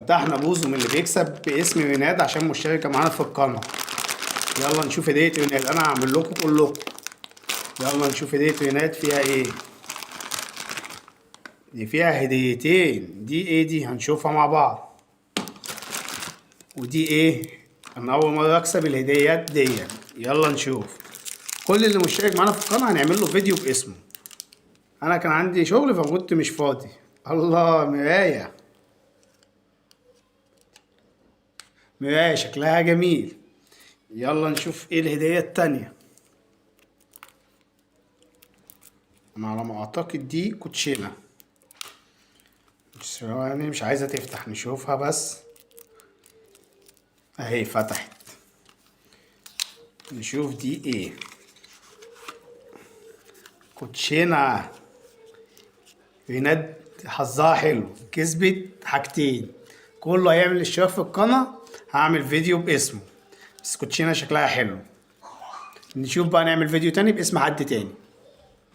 فتحنا بوزو من اللي بيكسب باسم ريناد عشان مشتركة معانا في القناة. يلا نشوف هدية ريناد، انا هعمل لكم كلكم. يلا نشوف هدية ريناد فيها ايه. دي فيها هديتين، دي ايه دي؟ هنشوفها مع بعض. ودي ايه؟ انا اول مرة اكسب الهديات دي. يلا نشوف. كل اللي مشترك معانا في القناة هنعمل له فيديو باسمه. انا كان عندي شغل فكنت مش فاضي. الله، مراية، مراية شكلها جميل. يلا نشوف ايه الهدية التانية. انا على ما اعتقد دي كوتشينة، بس يعني مش عايزة تفتح، نشوفها بس. اهي فتحت، نشوف دي ايه. كوتشينة. ريناد حظها حلو، كسبت حاجتين. كله هيعمل اشتراك في القناة هعمل فيديو باسمه، بس كوتشينة شكلها حلو. نشوف بقى نعمل فيديو تاني باسم حد تاني.